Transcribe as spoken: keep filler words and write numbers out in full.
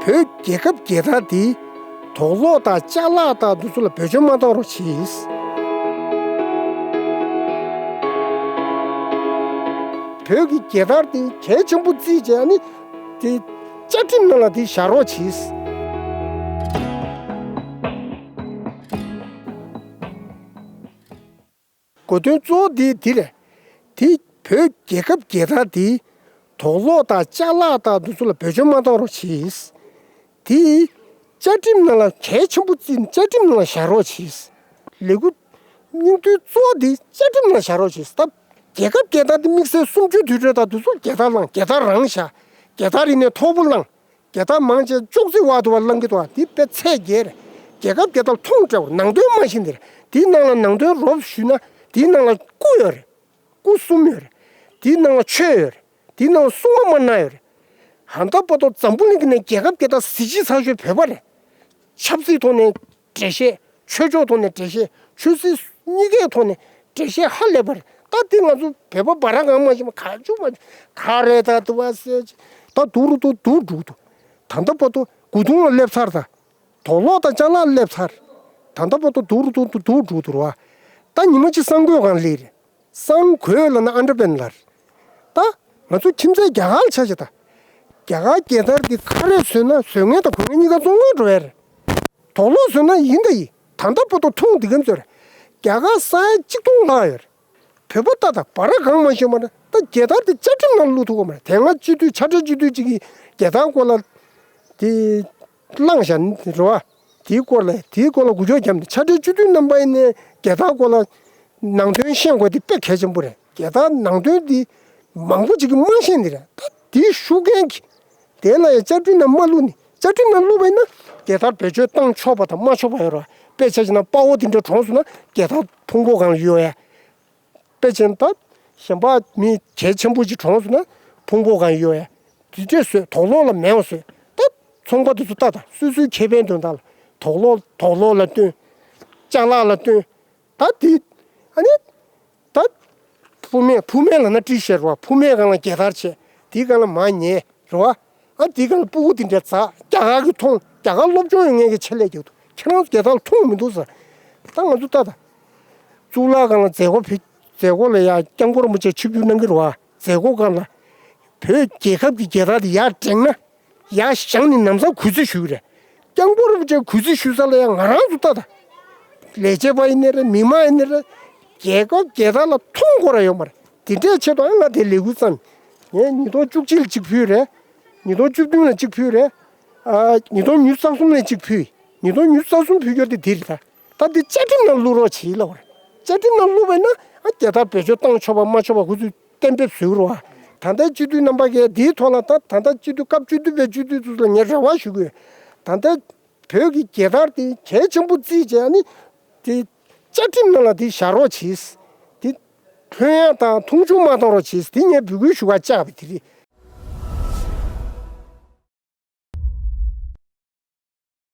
བོད་རྒྱལ་ཁབ་རྒྱལ་དར་དེ་དོག་ལོག་དང་ཅ་ལག་དང་འདི་ཚོ་ལ་བེད་སྤྱོད་མ་གཏོང་རོགས་གྱིས། བོད་ཀྱི་རྒྱལ་དར་དེ་གལ་ཆེན་པོ་བརྩིས་བྱས་ནི་དེ་བཅའ་ཁྲིམས་ནང་ལ་དེ་བཞག་རོགས་གྱིས། གོ་དོན་གཙོ་བོ་དེ་འདི་རེད། དེ་བོད་རྒྱལ་ཁབ་རྒྱལ་དར་དེ་དོག་ལོག་དང་ཅ་ལག་དང་འདི་ཚོ་ལ་བེད་སྤྱོད་མ་གཏོང་རོགས་གྱིས། དེ་བཅའ་ཁྲིམས་ནང་ལ་གལ་ཆེན་པོ་བརྩིས་ནས་བཅའ་ཁྲིམས་ནང་ལ་བཞག་རོགས་གྱིས། ལས་འགུལ་སྙིང་བསྡུས་གཙོ་བོ་དེ་བཅའ་ཁྲིམས་ནང་ལ་བཞག་རོགས་གྱིས། ད་རྒྱལ་ཁབ་རྒྱལ་དར་དེ་དམིགས་བསལ་གསུམ་བཅུའི་དུས་དྲན་དང་དུས་ཚོད་རྒྱལ་དར་བླངས། རྒྱལ་དར་རང་བཞག་རྒྱལ་དར་ཡིན་ནའི་མཐོ་པོ་བླངས། རྒྱལ་དར་མང་ཆེ་ཅོག་ཙེ་བར་དུ་བ་བླངས་ཀྱི་འདུག་བ། འདི་དཔེ་ཚད་བརྒལ་རེད། རྒྱལ་ཁབ་རྒྱལ་དར་མཐོང་སྤྲད་པ་ནང་དོན་མ་ཤེས་འདི་རེད། དེའི་ནང་ལ་ནང་དོན་རོབ་ཞུས་ན་དེའི་ནང་ལ་སྐུ་ཡོད་རེད། སྐུ་གསུམ་ཡོད་རེད། དེའི་ནང་ལ་ཆོས་ཡོད་རེད། དེའི་ནང་ལ་སྲུང་མ་དམར་ནག་ཡོད་རེད། ཧན་ད་པོ་ཏོ་འཛམ་བུ་གླིང་གི་ནས་རྒྱལ་ཁབ་རྒྱལ་དར་གཟི་བརྗིད་ཚ་ཤོས་བོད་པ་རེད། ཆབ་སྲིད་ཐོག་ནས་འགྲེལ་བཤད། ཆོས་ཕྱོགས་ཐོག་ནས་འགྲེལ་བཤད། ཆོས་སྲིད་གཉིས་ཀའི་ཐོག་ནས་འགྲེལ་བཤད་ཧ་ལས་པ་རེད། ད་འདི་ང་ཚོ་བོད་པ་འབའ་ར་གང་མ་ཤེས་མ་ག་ཅུ་མ་ག་རེ་ད་དུ་བ་སེ་ད་དུ་རུ་དུ་དུ་འགྲུག་དུ། ད་ལྟ་བར་དུ་དགུ་དུང་ལ་སླེབས་ཚར། ད་དོག་ལོག་དང་ཅ་ལག་སླེབས་ཚར། ད་ལྟ་བར་དུ་དུ་རུ་དུ་དུ་འགྲུག་དུ་རུ་བ། ད་ཉི་མ་གཅིག་གསང་དགོས་གང་ལེ་རེད། གསང་དགོས་ལ་ན་ཨ་འདྲ་པན་ལར། ད་ང་ཚོ་ཁྱིམ་མཚེས་རྒྱ་གར་ལ་ཆ་བཞག་ད། རྒྱ་གར་རྒྱལ་དར་གྱི་ཁ་རས་བཟོས་ན་བཟོ་མཁན་དང་གོན་མཁན་གཉིས་ཀ་བཙོང་ག་འགྲོ་ཡ་རེད། དོག་ལོག་བཟོས་ན་ཡིན་ད་ཡིན། ད་ལྟ་བར་དུ་མཐོང་འདི་གམ་ཚོད་རེད། རྒྱ་གར་ས་ཡ་གཅིག་སྟོང་ལྷག་ཡོད་རེད། བོད་པ་ལྟ་དང་བར་གང་མ་ཤེས་མ་རེད། ད་རྒྱལ་དར་དེ་བཅའ་ཁྲིམས་ནང་བླུག་ཐུབ་གོ་མ་རེད། དེ་སྔ་སྤྱི་འཐུས་ཕྱག་སྦྲེལ་སྤྱི་འཐུས་གཅིག་གིས་རྒྱལ་དར་སྐོར་ལ་དེ་བླངས་བཞག་ནི་རེད་བ། དེའི་སྐོར་ལ་དེའི་སྐོར་ལ་འགུལ་སྐྱོད་བརྒྱབ་ནས་ཕྱག་སྦྲེལ་སྤྱི་འཐུས་རྣམ་པ་ཡིན་ནའི་རྒྱལ་དར་སྐོར་ལ་ནང་དོན་ཤེས་དགོས་དེ་དཔེ་གལ་ཆེན་པོ་རེད། རྒྱལ་དར་ནང་དོན་འདི་མང་པོ་ཅིག་གིས་མ་ཤེས་ནི་རེད། ད་དེའི་ཤུགས་རྐྱེན་གྱིས་དེ་ལ་ཡང་བཅའ་ཁྲིམས་ནང་མ་བླུགས་ནི། བཅའ་ཁྲིམས་ནང་བླུགས་པ་ཡིན་ན་རྒྱལ་དར་བེད་སྤྱོད་བཏང་ཆོག་པ་དང་མ་ཆོག་པ་ཡོད་རེད། དཔེ་ཆ་བཞག་ན་དཔའ་བོ་དེ་འདྲ་གྲོངས་སོང་ན་རྒྱལ་དར་ཕུང་པོ་སྒང་ལ་གཡོ་ཡ། དཔེ་ཆ་ད་གཞན་པ་མི་གལ་ཆེན་པོ་ཅིག་གྲོངས་སོང་ན་ཕུང་པོ་སྒང་ལ་གཡོ་ཡ། དེ་འདྲས་བཟོས་དོག་ལོག་ལ་མེད་པ་བཟོས། ད་ཚོང་པ་དེ་ཚོ་ལྟ་དང་། སོ་སོའི་ཁེ་ཕན་དོན་དག་ལ་དོག་ལོག་དོག་ལོག་ལ་བསྟུན། ཅ་ལག་ལ་བསྟུན། ད་དེ་ཨ་ནི་ད་ཕུ་མེ་ཕུ་མེ་ལ་ན་ཏྲི་ཤེར་བ། ཕུ་མེ་སྒང་ལ་རྒྱལ་དར་བྱས། དེའི་སྒང་ལ་མ་ཉེས་རེད་བ། ཨ་དེའི་སྒང་ལ་ཕྲུ་གུ་དེ་འདྲ་འཛག་རྒྱ་གར་གྱིས་མཐོང་། རྒྱ་གར་སློབ་སྦྱོང་ཡོད་མཁན་གྱི་ཆེད་ལས་རྒྱག་འདུག་ཁྱེད་རང་ཚོ་རྒྱལ་དར་ལ་མཐོང་མི་འདུག་ཟེར། ད་ང་ཚོ་ལྟ་དང་། གཙུག་ལག་ཁང་ལ་མཛད་སྒོ་ཕེ་མཛད་སྒོ་ལ་ཡ་སྐྱབས་མགོན་རིན་པོ་ཆེ་ཆིབས་བསྒྱུར་གནང་གི་རེད་བ། མཛད་སྒོ་སྒང་ལ་བོད་རྒྱལ་ཁབ་ཀྱི་རྒྱལ་དར་དེ་ཡར་བསྒྲེངས་ན། ཡར་བཞེངས་ནས་ལམ་སང་གུས་བརྩི་ཞུ་གི་རེད། སྐྱབས་མགོན་རིན་པོ་ཆེ་གུས་བརྩི་ཞུ་ས་ལ་ཡང་ང་རང་ཚོ་ལྟ་དང་། ལས་བྱེད་པ་ཡིན་ནའི་རེད། མི་མང་ཡིན་ནའི་རེད། རྒྱལ་ཁབ་རྒྱལ་དར་ལ་མཐོང་དགོས་ར་ཡོད་མ་རེད། དེ་འདྲའི་ཆེད་དུ་ཨ་ང་དེ་ལས་འགུལ་བརྩམས། ངས་ཉིས་སྟོང་བཅུ་གཅིག་ལ་གཅིག་ཕུལ་རེད། ཉིས་སྟོང་བཅུ་བདུན་ལ་གཅིག་ཕུལ་རེད། ཨ་ཉིས་སྟོང་ཉི་ཤུ་རྩ་གསུམ་ལ་གཅིག་ཕུལ། ཉིས་སྟོང་ཉི་ཤུ་རྩ་གསུམ་ཕུལ་རྒྱུ་དེ་འདི་རེད་ད། ད་འདི་བཅའ་ཁྲིམས་ནང་བླུག་རོགས་བྱེད་ལབ་པ་རེད། བཅའ་ཁྲིམས་ནང་བླུག་པ་ཡིན་ན་ཨ་རྒྱལ་དར་བེད་སྤྱོད་བཏང་ཆོག་པ་མ་ཆོག་པ་ཁོ་ཚོས་གཏན་འབེབས་བཟོས་རོགས། ད་ལྟའི་སྤྱི་འཐུས་རྣམ་པ་གིས་འདིའི་ཐོག་ལ་ད་ད་ལྟ་སྤྱི་འཐུས་སྐབས་བཅུ་བདུན་པའི་སྤྱི་འཐུས་ཚོ་ལ་ངས་རེ་བ་ཞུ་གི་ཡོད། ད་ལྟ་བོད་ཀྱི་རྒྱལ་དར་དེ་གལ་ཆེན་པོ་བརྩིས་བྱས་ནི་དེ་བཅའ་ཁྲིམས་ནང་ལ་དེ་བཞག་རོགས་བྱེད། དེ་ལྷོད་ཡངས་དང་མཐོང་ཆུང་མ་གཏོང་རོགས་བྱེད། དེ་ངས་འབོད་སྐུལ་ཞུ་ག་བཅར་བ་དེ་རེད།